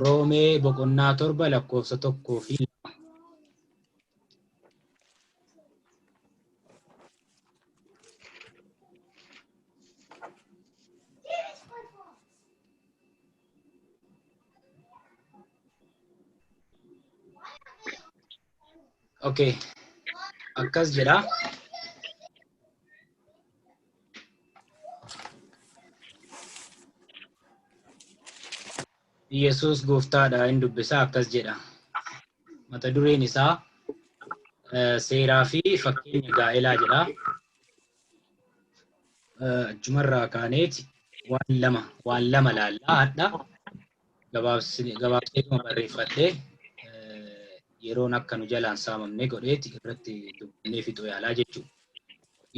Roomee boqonnaa 7 lakkoofsa 1 fi 2. Okay. Akkas jedha. Yesuus gooftaadha hin dubbisa akkas jedha. Mata dureen isaa seeraa fi fakkeenya gaa'elaa jedha. Achumarraa kaaneeti waan lama laallaa hadha. Gabaabseetuma barreeffadhee yeroon akka nu jalaan saamamne godheeti irratti dubbannee fixuu yaalaa jechuudha.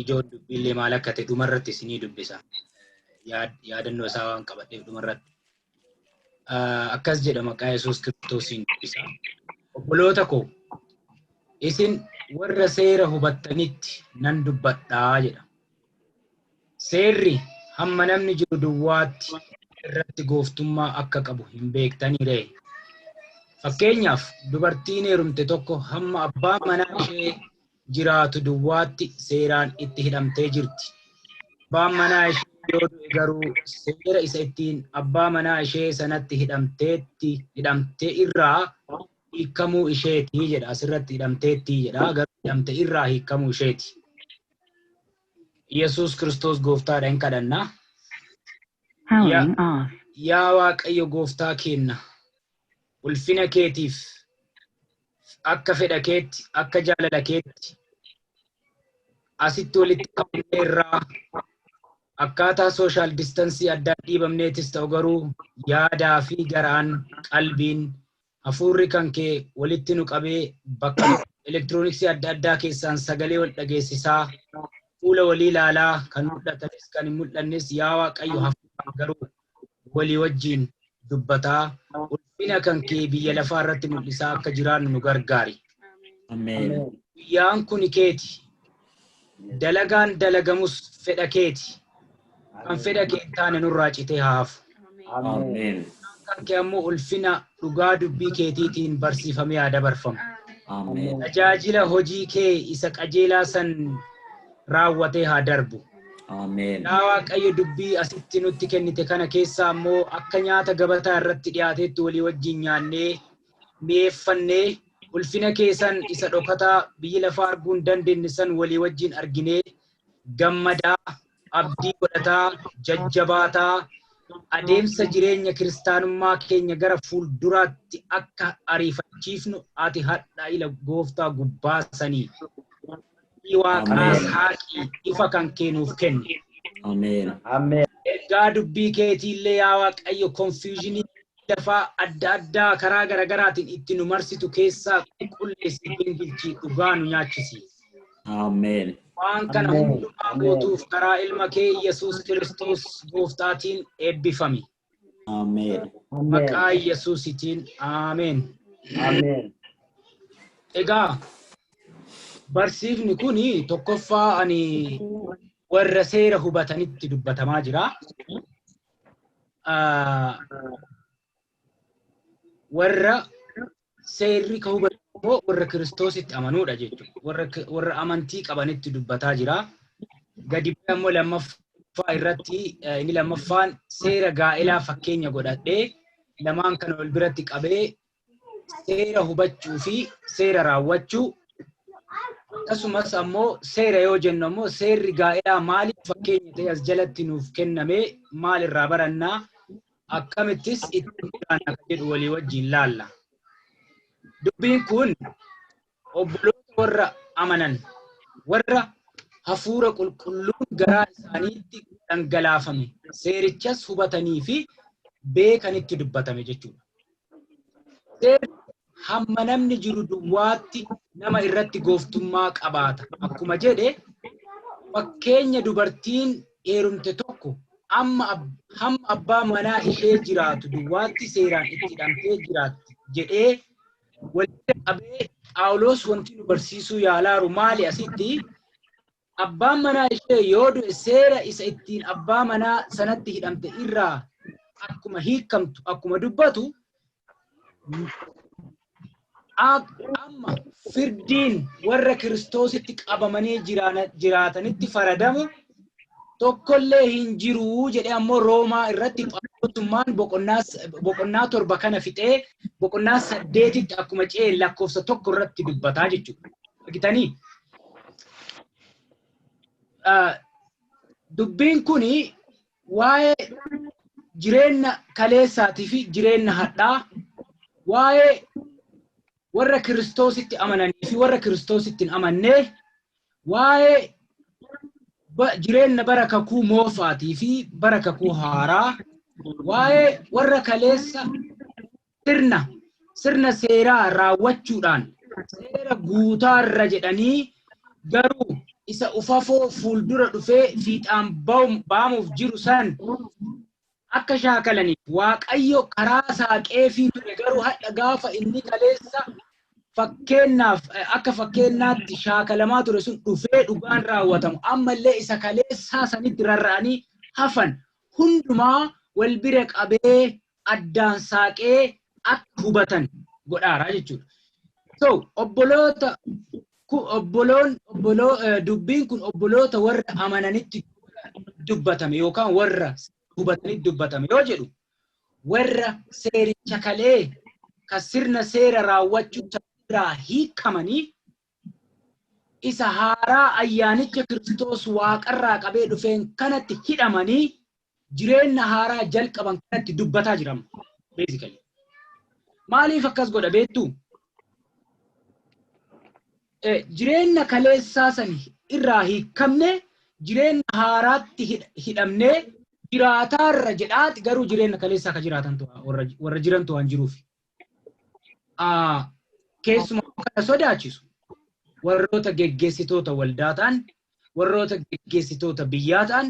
Ijoon dubbiillee maal akka ta'e dhumarratti isinii dubbisa. Yaadannoo isaa waan qabadheef dhumarratti. Akkas jedha, maqaa Yesuus Kiristoosiin dubbisa. Obboloota koo, isin warra seera hubattanitti nan dubbadhaa jedha. Seerri hamma namni jiru duwwaatti irratti gooftummaa akka qabu hin beektanii ree? Fakkeenyaaf, dubartiin heerumte tokko hamma abbaan manaa ishee jiraatu duwwaatti seeraan itti hidhamtee jirti. Abbaan manaa ishee yoo du'e garuu seera isa ittiin abbaa manaa ishee sanatti hidhamteetti hidhamte irraa hiikamuu isheeti jedha. Asirratti hidhamteetti jedha, garuu hidhamte irraa hiikamuu isheeti. Yesuus Kiristoos gooftaadha, hin kadhannaa. Powering off. Yaa Waaqayyo gooftaa keenna, ulfina keetiif akka fedha keetti, akka jaalala keetti asitti walitti qabamneerraa. Akkaataa social distance addaan dhiibamneetis ta'u, garuu yaadaa fi garaan, qalbiin, hafuurri kan kee walitti nu qabee bakka elektirooniksii adda addaa keessaan sagalee wal dhageessisaa, fuula walii ilaalaa, kan mul'atanis kan hin mul'annes, yaa Waaqayyo, hafuuraan garuu walii wajjin dubbataa ulfina kan kee biyya lafaa irratti mul'isaa akka jiraannu nu gargaari. Ameen. Guyyaan kun keeti. Dalagaan dalagamus fedha keeti. Kan fedha kee hin taane nurraa citee haa hafu. Ameen. Kan kee ammoo ulfina dhugaa dubbii keetiitiin barsiifamee haa dabarfamu. Ameen. Tajaajila hojii kee isa qajeelaa san raawwatee haa darbu. Ameen. Yaa Waaqayyo, dubbii asitti nutti kennite kana keessaa ammoo akka nyaata gabataa irratti dhiyaateetti walii wajjin nyaannee mi'eeffannee, ulfina keessan isa dhokataa biyyi lafaa arguu hin dandeenye san walii wajjin arginee gammadaa, abdii godhataa, jajjabaataa adeemsa jireenya kiristaanummaa keenya gara fuulduraatti akka ariifachiifnu ati hadha ila gooftaa gubbaa sanii waaqaas Ameen. haaqii ifa kan kee nuuf kenni. Ameen. Ameen. Ergaa dubbii keetiillee, yaa Waaqayyo, confusion lafaa adda addaa karaa garaagaraatiin itti nu marsitu keessaa qulqulleessi, gingilchii dhugaa nu nyaachisi. Ameen. Waan kana Ameen. hundumaa Ameen. gootuuf karaa ilma kee Yesuus Kiristoos gooftaatiin eebbifami. Ameen. Ameen. Maqaa Yesuusitiin, aameen. Ameen. Egaa barsiifni kun tokkoffaa ani warra seera hubatanitti dubbatamaa jira. Warra seerri ka hubatan immoo warra Kiristoositti amanuudha jechuudha. Warra amantii qabanitti dubbataa jira. Gadi bu'ee immoo lammaffaa irratti inni lammaffaan seera gaa'elaa fakkeenya godhadhee lamaan kana wal biratti qabee seera hubachuu fi seera raawwachuu, akkasumas ammoo seera yoo jennu ammoo seerri gaa'elaa maaliif fakkeenya ta'e as jalatti nuuf kenname, maal irraa barannaa, akkamittis ittiin jiraanna kan jedhu walii wajjin laalla. Dubbiin kun obboloota warra amanan, warra hafuura qulqulluun garaa isaaniitti dhangalaafame, seerichas hubatanii fi beekanitti dubbatame jechuudha. Seerri hamma namni jiru duwwaatti nama irratti gooftummaa qabaata. Akkuma jedhe, fakkeenya dubartiin heerumte tokko amma hamma abbaa manaa ishee jiraatu duwwaatti seeraan itti hidhamtee jiraatti jedhee walitti qabee Phaawulos wanti nu barsiisuu yaalaaru maali asitti? Abbaan manaa ishee yoo du'e seera isa ittiin abbaa manaa sanatti hidhamte irraa akkuma hiikamtu akkuma dubbatu, amma firdiin warra Kiristoositti qabamanii jiraatanitti faradamu tokkollee hin jiru jedhee ammoo Roomaa irratti Phaawulosummaan boqonnaa 7 kana fixee boqonnaa 8tti akkuma ce'e lakkoofsa 1 irratti dubbataa jechuudha. Argitanii? Dubbiin kuni waa'ee jireenya kaleessaatii fi jireenya hadhaa, waa'ee warra Kiristoositti amananii fi warra Kiristoositti hin amannee, waa'ee jireenya bara kakuu moofaatii fi bara kakuu haaraa, waa'ee warra kaleessa sirna seeraa raawwachuudhaan seera guutaarra jedhanii garuu isa ufafoo fuuldura dhufee fiixaan baamuuf jiru san akka shaakalaniif Waaqayyo karaa saaqeefii ture, garuu hadha gaafa inni kaleessa fakkeennaaf akka fakkeennaatti shaakalamaa ture sun dhufee dhugaan raawwatamu ammallee isa kaleessaa sanitti rarra'anii hafan hundumaa wal bira qabee addaan saaqee akka hubatan godhaaraa jechuudha. So obboloota obboloon obboloo dubbiin kun obboloota warra amananitti dubbatame yookaan warra hubatanitti dubbatame yoo jedhu, warra seericha kalee ka sirna seera raawwachuu irraa hiikamanii isa haaraa ayyaanicha Kiristoos waaqarraa qabee dhufeen kanatti hidhamanii jireenya haaraa jalqaban kanatti dubbataa jirama. Basically. Maaliif akkas godha beektuu? Jireenya kaleessaa san irraa hiikamne jireenya haaraatti hidhamnee jiraataarra jedhaati, garuu jireenya kaleessaa ka jiraatan warra jirantu waan jiruuf. Keessumaa kana sodaachisu warroota geggeessitoota waldaa ta'an, warroota geggeessitoota biyyaa ta'an,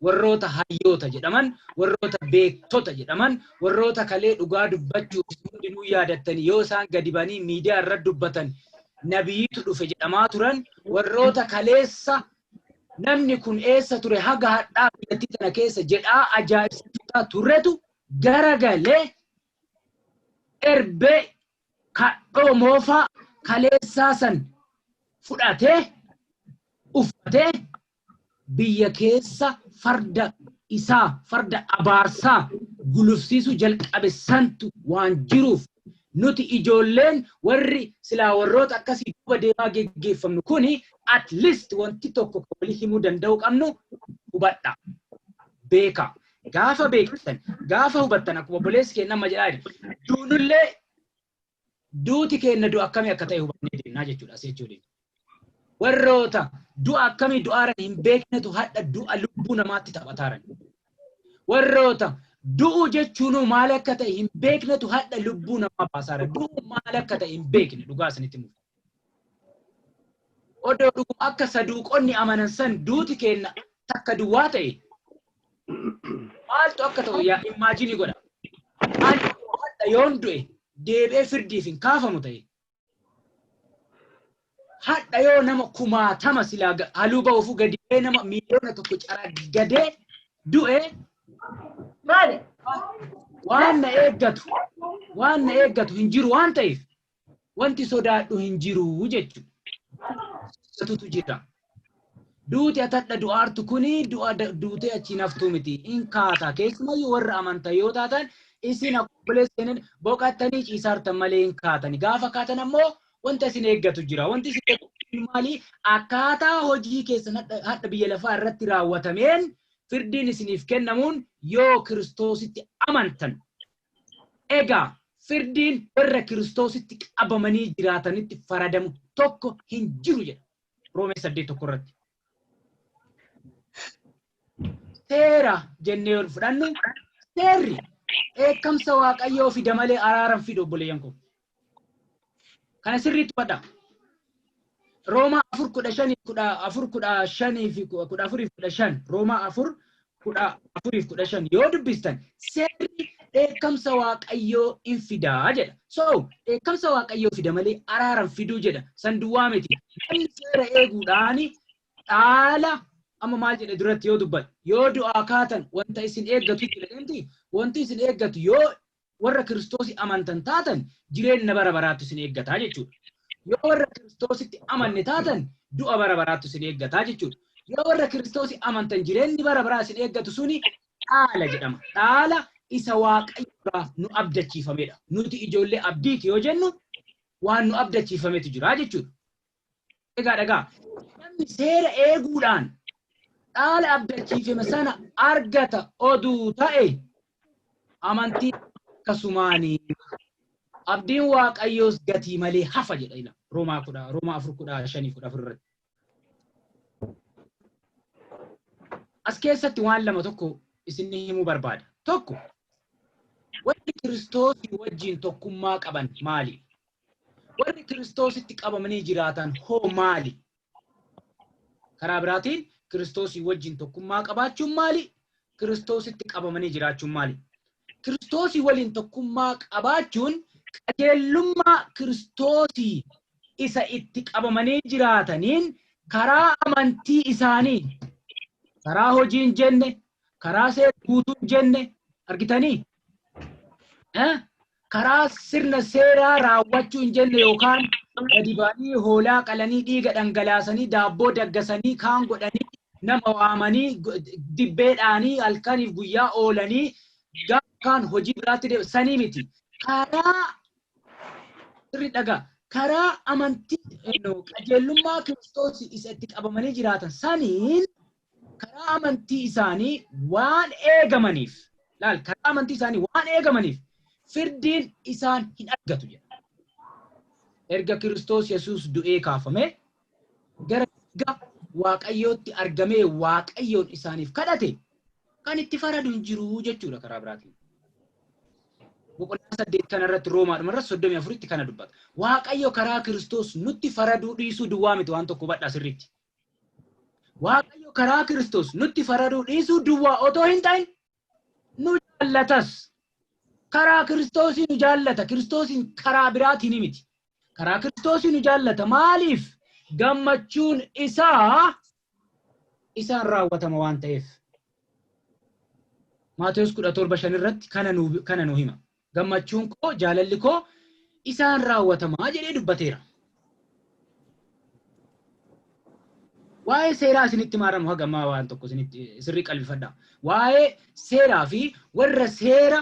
warroota hayyoota jedhaman, warroota beektota jedhaman, warroota kalee dhugaa dubbachuuf hundinuu yaadattanii yoo isaan gadi banii miidiyaa irra dubbatan nabiyyiitu dhufe jedhamaa turan, warroota kaleessa namni kun eessa ture haga hadhaa biyyattii tana keessa jedhaa ajaa'ibsiisaa turretu garagalee erbee kadhoo moofaa kaleessaa san fudhatee uffatee biyya keessa farda isaa farda abaarsaa gulufsiisuu jalqabe santu waan jiruuf, nuti ijoolleen warri silaa warroota akkasii duuba deemaa geggeeffamnu kuni at least wanti tokko kan walii himuu danda'u qabnu hubadha. Beeka. Gaafa beektan, gaafa hubattan, akkuma obboleessi keenya amma jedhaa jiru, duunullee duuti keenya du'a akkamii akka ta'e hubannee deemnaa jechuudha asii jechuudha. Warroota du'a akkamii du'aaran hin beeknetu hadha du'a lubbuu namaatti taphataaran. Warroota du'u jechuun maal akka ta'e hin beeknetu hadha lubbuu namaa baasaara. Du'u maal akka ta'e hin beekne, dhugaa isinitti himu. Odoo dhuguma akka saduuqonni amanan san duuti keenya takka duwwaa ta'e maaltu akka ta'u yaa imagine godha. Ani hadha yoon du'e deebi'ee firdiif hin kaafamu ta'e. Hadha yoo nama kumaatama silaa haluu ba'uufuu gadi ba'ee nama 1 miiliyoona caragadee du'e, waan na eeggatu hin jiru waan ta'eef wanti sodaadhu hin jiru jechuudha. Sodaatutu jira. Duuti atadha du'aartu kuni du'a duutee achiin haftuu miti. In kaata. Keessumayyuu warra amantaa yoo taatan isin akkuma obboleessa boqottanii ciisaartan malee hin kaatani. Gaafa kaatan ammoo wanta isin eeggatu jira. Wanti isin eeggatu maali? Akkaataa hojii keessan hadha biyya lafaa irratti raawwatameen firdiin isiniif kennamuun yoo Kiristoositti amantan. Egaa firdiin warra Kiristoositti qabamanii jiraatanitti faradamu tokko hin jiru jedha. Roomee 8:1 irratti. Seera jennee yoo fudhannu, seerri dheekkamsa Waaqayyoo fida malee araaran fidu, obboleeyyan koo. Kana sirriitti hubadhaa. Roomaa 4:15, 14:15 fi 14:15, Roomaa 4:14:15 yoo dubbistan seerri dheekkamsa Waaqayyoo in fidaa jedha. So dheekkamsa Waaqayyoo fida malee araaran fiduu jedha. San duwwaa miti. Namni seera eeguudhaani Dhaala amma maal jedhe duratti yoo dubbate, yoo du'aa kaatan wanta isin eeggatu jira deemti. Wanti isin eeggatu yoo warra Kiristoosii amantan taatan jireenya bara baraatu isin eeggataa jechuudha. Yoo warra Kiristoositti amanne taatan du'a bara baraatu isin eeggataa jechuudha. Yoo warra Kiristoosii amantan jireenyi bara baraa isin eeggatu suni dhaala jedhama. Dhaala isa Waaqayyo irraa nu abdachiifamedha. Nuti ijoollee abdiiti yoo jennu waan nu abdachiifametu jira jechuudha. Egaa dhagaa, namni seera eeguudhaan dhaala abdachiifame sana argata oduu ta'e amantii akkasumaanii abdiin Waaqayyoos gatii malee hafa jedha ila Roomaa 10, Roomaa 4 15 14 irratti. As keessatti waan lama tokko isin himuu barbaada. Tokko, warri Kiristoosii wajjin tokkummaa qaban maali? Warri Kiristoositti qabamanii jiraatan hoo maali? Karaa biraatiin Kiristoosii wajjin tokkummaa qabaachuun maali? Kiristoositti qabamanii jiraachuun maali? Kiristoosii waliin tokkummaa qabaachuun qajeelummaa Kiristoosii isa itti qabamanii jiraataniin karaa amantii isaanii, karaa hojii hin jenne, karaa seera guutuu hin jenne, argitanii? Karaa sirna seeraa raawwachuu hin jenne yookaan gadi ba'anii hoolaa qalanii dhiiga dhangalaasanii daabboo daggasanii kaan godhanii nama waamanii dibbeedhaanii halkaniif guyyaa oolanii gaafa kaan hojii biraatti deebi'an sanii miti. Karaa sirri dhagaa, karaa amantii qajeelummaa Kiristoos isa itti qabamanii jiraatan saniin karaa amantii isaanii waan eegamaniif, laal, karaa amantii isaanii waan eegamaniif firdiin isaan hin argatu jedha. Erga Kiristoos Yesuus du'ee kaafame gara Waaqayyootti argamee Waaqayyoon isaaniif kadhate kan itti faradu hin jiru jechuudha karaa biraatiin. Boqonnaa 8 kanarratti Roomaadhuma irratti 34tti kana dubbata. Waaqayyo karaa Kiristoos nutti faraduu dhiisuu duwwaa miti, waan tokko hubadhaa sirriitti. Waaqayyo karaa Kiristoos nutti faraduu dhiisuu duwwaa otoo hin ta'in nu jaallatas. Karaa Kiristoosii nu jaallata. Kiristoosiin karaa biraatiin miti. Karaa Kiristoosii nu jaallata. Maaliif? Gammachuun isaa isaan raawwatama waan ta'eef. Maatewos 17:5 irratti kana nu hima. Gammachuun koo, jaalalli koo isaan raawwatamaa jedhee dubbateera. Waa'ee seeraa isinitti maaramu haga ammaa waan tokko isinitti sirrii qalbifadha. Waa'ee seeraa fi warra seera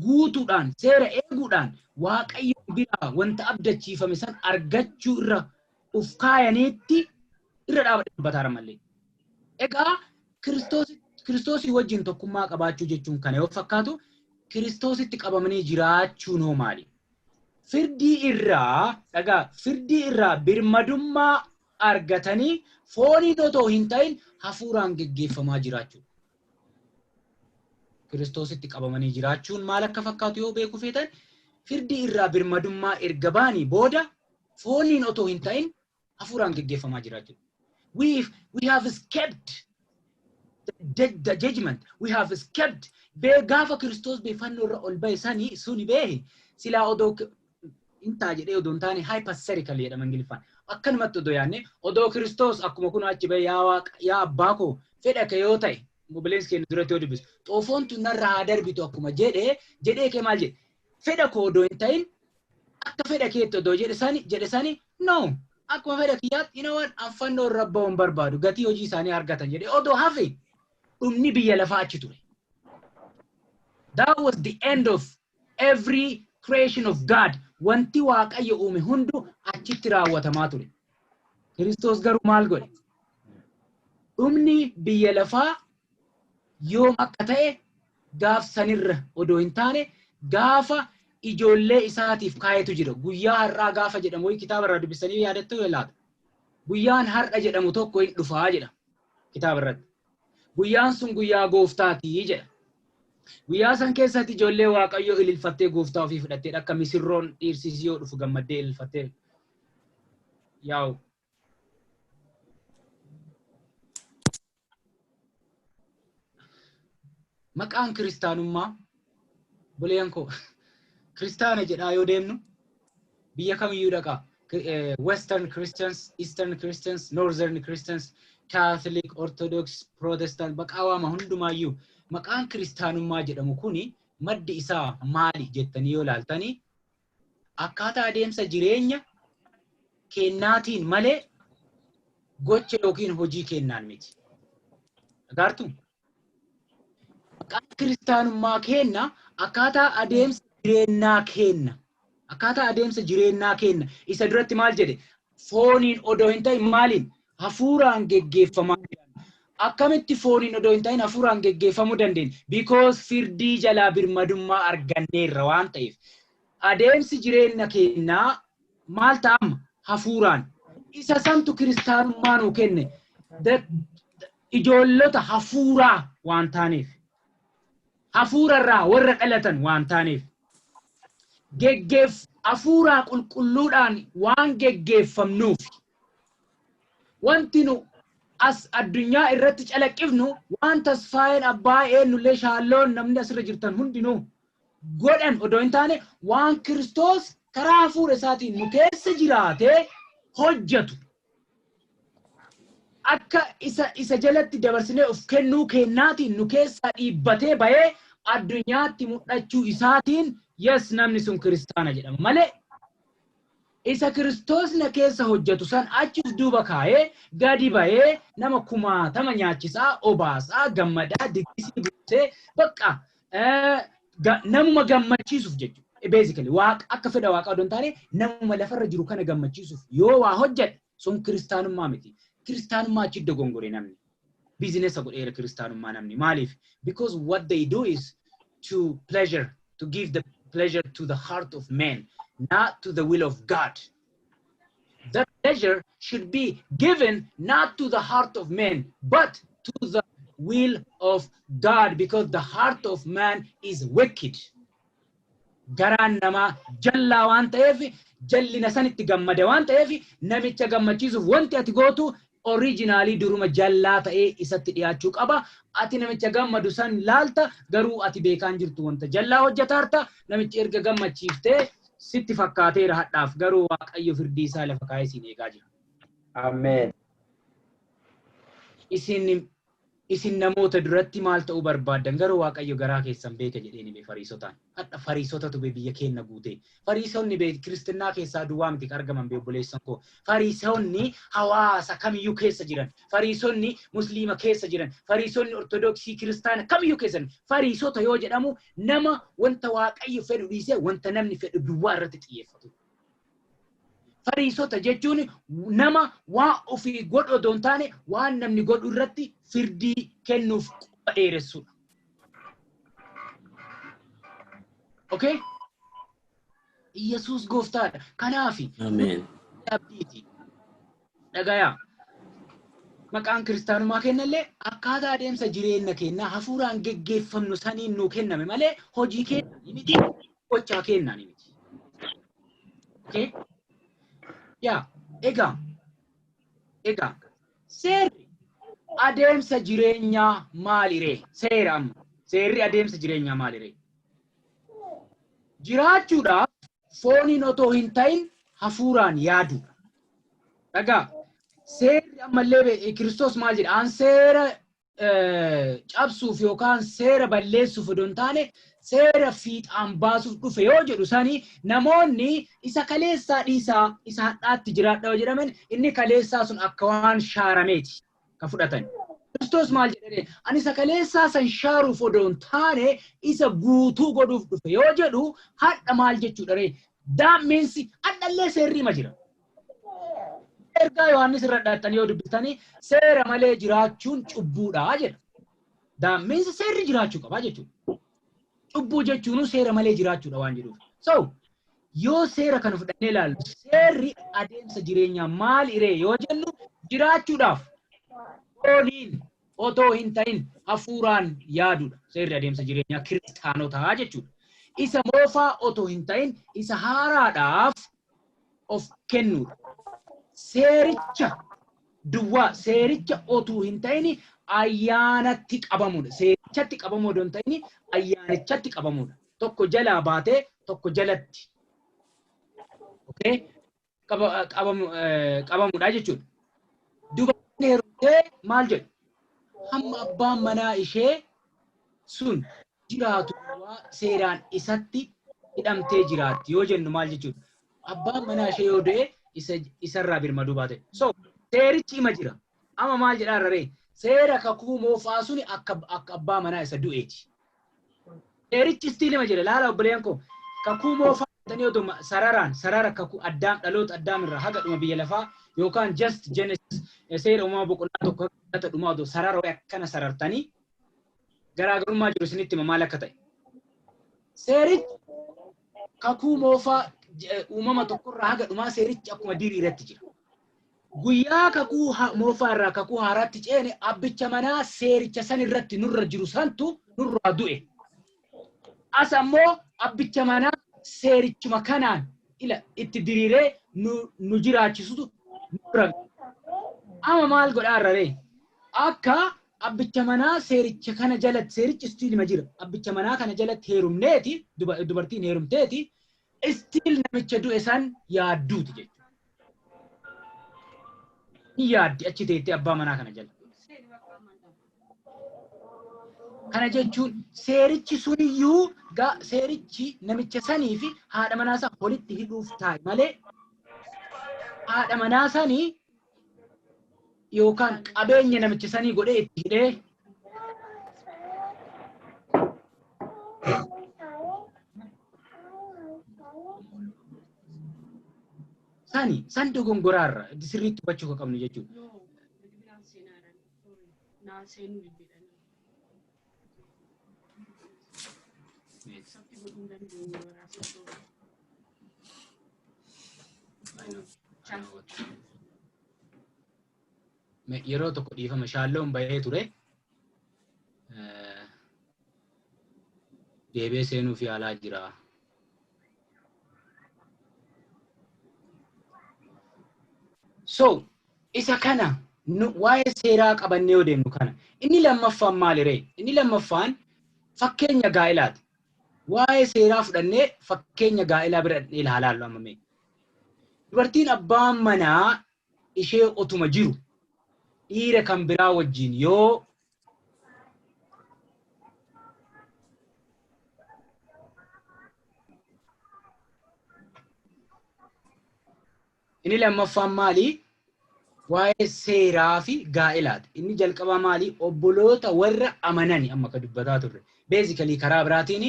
guutuudhaan, seera eeguudhaan Waaqayyo biraa wanta abdachiifame san argachuu irra uf kaayaniitti irra dhaabadhee dubbataara mallee. Egaa Kiristoosii wajjin tokkummaa qabaachuu jechuun kana yoo fakkaatu, Kiristoositti qabamanii jiraachuun hoo maali? Firdii irraa, dhagaa, firdii irraa birmadummaa argatanii fooniin otoo hin ta'in hafuuraan geggeeffamaa jiraachuudha. Kiristoositti qabamanii jiraachuun maal akka fakkaatu yoo beekuu feetan, firdii irraa birmadummaa erga baanii booda fooniin otoo hin ta'in hafuuraan geggeeffamaa jiraachuudha. We have escaped the judgment. We have escaped. Bee gaafa Kiristoos bee fannoo irra ol ba'e sanii suni beehi silaa odoo hin ta'a jedhee odoo hin taane, hypothetical jedhama Ingiliffaan. Akkanumatti odoo yaadne, odoo Kiristoos akkuma kun achi ba'e, "Yaa Waaqa, yaa abbaa koo, fedha kee yoo ta'e," obboleessi keenya duratti yoo dubbisu, "xoofoon tun narraa haa darbitu" akkuma jedhee jedhee kee maal jedhe, fedha koo odoo hin ta'in akka fedha keetti odoo jedhe sani, no, akkuma fedha kiyyaatti you know what, an fannoo irra ba'uu hin barbaadu, gatii hojii isaanii argatan jedhee odoo hafe dhumni biyya lafaa achi ture. That was the end of every creation of God. Wanti Waaqayyo uume hundu achitti raawwatamaa ture. Kiristoos garuu maal godhe? Dhumni biyya lafaa yoom akka ta'e gaaf sanirra odoo hin taane gaafa ijoollee isaatiif kaayetu jira. Guyyaa har'aa gaafa jedhamu wayii kitaaba irraa dubbisanii yaadattuu laata? Guyyaan har'a jedhamu tokko hin dhufaa jedha kitaaba irratti. Guyyaan sun guyyaa gooftaatii jedha. Guyyaa san keessatti ijoollee Waaqayyoo ililfattee gooftaa ofii fudhattee akka misirroon dhiirsisii yoo dhufu gammaddee ililfattee yaa'u. Maqaan kiristaanummaa, buleen koo, kiristaana jedhaa yoo deemnu biyya kamiyyuu dhaqaa. Western Christians, Eastern Christians, Northern Christians, Catholic, Orthodox, Protestant, maqaa waama hundumaayyuu maqaan kiristaanummaa jedhamu kuni maddi isaa maali jettanii yoo ilaaltanii, akkaataa adeemsa jireenya kennaatiin malee gocha yookiin hojii kennaan miti. Agartuu? Maqaan kiristaanummaa kenna akkaataa adeemsa jireenyaa kenna. Akkaataa adeemsa jireenyaa kenna. Isa duratti maal jedhe? Fooniin odoo hin ta'in maaliin? Hafuuraan geggeeffamaa jiran. Akkamitti fooniin odoo hin ta'in hafuuraan geggeeffamuu dandeenya? Because firdii jalaa birmadummaa arganneerra waan ta'eef. Adeemsi jireenya keenyaa maal ta'ama? Hafuuraan. Isa santu kiristaanummaa nuu kenne. Ijoollota hafuuraa waan taaneef. Hafuurarraa warra dhalatan waan taaneef. Hafuuraa qulqulluudhaan waan geggeeffamnuuf. Wanti nu as addunyaa irratti calaqqifnu, waan Tasfaayeen, abbaa eenyullee, Shaalloon, namni asirra jirtan hundinuu godhan odoo hin taane, waan Kiristoos karaa hafuura isaatiin nu keessa jiraatee hojjetu. Akka isa jalatti dabarsinee of kennuu kennaatiin nu keessaa dhiibbatee bahee addunyaatti mul'achuu isaatiin, yes, namni sun kiristaana jedhama malee, isa Kiristoos na keessa hojjetu san achi of duuba kaa'ee gadi bahee nama kumaatama nyaachisaa, obaasaa, gammadaa, diggisii buusee, bakka namuma gammachiisuuf jechuudha. Basically, waaqa akka fedha waaqaa odoo hin taane namuma lafarra jiru kana gammachiisuuf yoo waa hojjedhe, sun kiristaanummaa miti. Kiristaanummaa achi dogongore namni. Business godheera kiristaanummaa namni. Maaliif? Because what they do is to pleasure, to give the pleasure to the heart of man, not to the will of God. The pleasure should be given not to the heart of man, but to the will of God, because the heart of man is wicked. Garaan namaa jallaa waan ta'eef, jallina sanitti gammada waan ta'eef, namicha gammachiisuuf wanti ati gootu originally duruma jallaa ta'ee isatti dhiyaachuu qaba. Ati namicha gammadu san laalta, garuu ati beekaan jirtu wanta jallaa hojjetaarta. Namichi erga gammachiiftee sitti fakkaateera hadhaaf, garuu Waaqayyo firdii isaa lafa kaa'ee siin eegaa jira. Ameen. Isin namoota duratti maal ta'uu barbaaddan, garuu Waaqayyo garaa keessan beeka jedheen hime Fariisotaan. Hadha Fariisotatu be biyya keenya guute. Fariisonni be kiristinnaa keessaa duwwaa miti kan argaman, be obboleessan koo. Fariisonni hawaasa kamiyyuu keessa jiran. Fariisonni Musliima keessa jiran. Fariisonni Ortodoksii, Kiristaana kamiyyuu keessa jiran. Fariisota yoo jedhamu nama wanta Waaqayyo fedhu dhiisee wanta namni fedhu duwwaa irratti xiyyeeffatu. Fariisota jechuun nama waan ofii godhu odoo hin taane waan namni godhu irratti firdii kennuuf quba dheeressudha. Okay? Iyyasuus gooftaadha. Kanaafi Ameen. abdiiti. Dhagayaa. Maqaan kiristaanummaa kennallee akkaataa adeemsa jireenya keenyaa hafuuraan geggeeffamnu saniin nuu kenname malee hojii kennaan miti, gochaa kennaan miti. Okay? Yaa, egaa seerri adeemsa jireenyaa maaliree? Seera amma. Seerri adeemsa jireenyaa maaliree? Jiraachuudhaaf fooniin otoo hin ta'in hafuuraan yaaduudha. Dhagaa, seerri ammallee Kiristoos maal jedha? An seera cabsuuf yookaan seera balleessuuf odoo hin taane seera fiixaan baasuuf dhufe yoo jedhu sani, namoonni isa kaleessaa dhiisaa isa hadhaatti jiraadha yoo jedhaman, inni kaleessaa sun akka waan shaarameeti kan fudhatan. Kiristoos maal jedhee? Ani isa kaleessaa san shaaruuf odoo hin taane isa guutuu godhuuf dhufe yoo jedhu, hadha maal jechuudha ree? That means hadhallee seerri hima jira. Ergaa Yohaannis irra dhattanii yoo dubbistanii, seera malee jiraachuun cubbuudha jedha. That means seerri jiraachuu qaba jechuudha. Cubbuu jechuun seera malee jiraachuudha waan jedhuuf. So yoo seera kana fudhannee ilaallu, seerri adeemsa jireenyaa maal iree yoo jennu, jiraachuudhaaf fooniin otoo hin ta'in hafuuraan yaaduudha. Seerri adeemsa jireenyaa kiristaanotaa jechuudha. Isa moofaa otoo hin ta'in isa haaraadhaaf of kennuudha. Seericha duwwaa, seericha otuu hin ta'in ayyaanatti qabamuudha. Seerichatti qabamuu odoo hin ta'in ayyaanichatti qabamuudha. Tokko jalaa baatee tokko jalatti. Okay? Qabamuudha jechuudha. Dubartiin heerumte Teettee maal jedhu? Hamma abbaan manaa ishee sun jiraatu seeraan isatti hidhamtee jiraatti yoo jennu maal jechuudha? Abbaan manaa ishee yoo du'e isarraa birmaduu baate. So seerichi ima jira. Amma maal jedhaa raree? Seera kakuu moofaa suni akka abbaa manaa isa du'eeti. Seerichi still ima jira. Laala obboleeyyan koo, kakuu moofaa jettanii otoo sararaan sarara kakuu Addaam, dhaloota Addaam irraa haga dhuma biyya lafaa, yookaan just Genesis, seera uumamaa boqonnaa 1 haga dhumaa otoo sarara wayii akkana sarartanii, garaagarummaa jiru isinitti hima maal akka ta'e. Seerichi kakuu moofaa uumama tokkorraa haga dhumaa seerichi akkuma diriiratti jira. Guyyaa kakuu moofaa irraa kakuu haaraatti ceene, abbicha manaa seericha san irratti nurra jiru santu nurraa du'e. As ammoo abbicha manaa seerichuma kanaan ila itti diriiree nu jiraachisutu nurra. Amma maal godhaa irra? Akka abbicha manaa seericha kana jalatti, seerichi still ima jira. Abbicha manaa kana jalatti heerumneeti, dubartiin heerumteeti still namicha du'e san yaadduuti jechuudha. Ni yaaddi achi teettee abbaa manaa kana jala. Kana jechuun seerichi suniyyuu seerichi namicha sanii fi haadha manaa isaa walitti hidhuuf taa'e malee haadha manaa sanii yookaan qabeenya namicha sanii godhee itti hidhee sani san dogongoraarra sirriitti hubachuu kan qabnu jechuudha. No, bilbilaan seenaa jiran. Sorry. Naa seenuu diddeedha. Sabti godhuu hin dandeenyu waraabsa. Sorry. I know, I know Yeroo tokko dhiifama, shaalloon bahee ture. Deebi'ee seenuuf yaalaa jira. So, isa kana waa'ee seeraa qabannee yoo deemnu kana. Inni lammaffaan maali ree? Inni lammaffaan fakkeenya gaa'ilaati. Waa'ee seeraa fudhannee fakkeenya gaa'ilaa bira dhaqnee ilaalaa amma mee. Dubartiin abbaan manaa ishee otuma jiru dhiira kan biraa wajjin yoo Inni lammaffaan maali? Waa'ee seeraa fi gaa'ilaati. Inni jalqabaa maali? Obboloota warra amanani amma akka dubbataa turre. Basically karaa biraatiin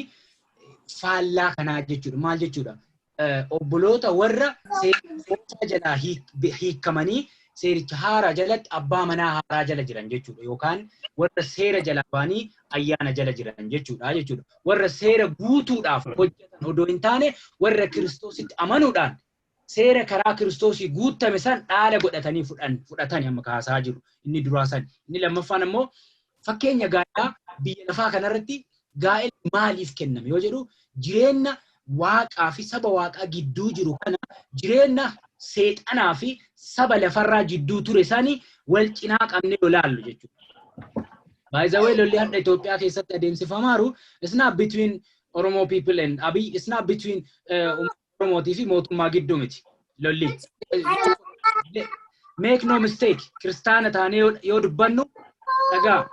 faallaa kanaa jechuudha. Maal jechuudha? Obboloota warra seera jalaa hiikamanii seericha haaraa jalatti abbaa manaa haaraa jala jiran jechuudha. Yookaan warra seera jalaa ba'anii ayyaana jala jiran jechuudha. Warra seera guutuudhaaf hojjetan odoo hin taane, warra Kiristoositti amanuudhaan seera karaa Kiristoosii guutame san dhaala godhatanii fudhatanii amma kaasaa jiru. Inni duraa san. Inni lammaffaan ammoo fakkeenya gaa'elaa. Biyya lafaa kanarratti gaa'elli maaliif kenname yoo jedhu, jireenya waaqaa fi saba waaqaa gidduu jiru kana, jireenya seexanaa fi saba lafarraa jidduu ture sani wal cinaa qabnee yoo laallu jechuudha. By the way, lolli hadha Itoophiyaa keessatti adeemsifamaaru it's not between Oromo people and Abiy, it's not between uummata Oromootii fi mootummaa gidduu miti lolli. Make no mistake, kiristaana taanee yoo dubbannu dhagaa,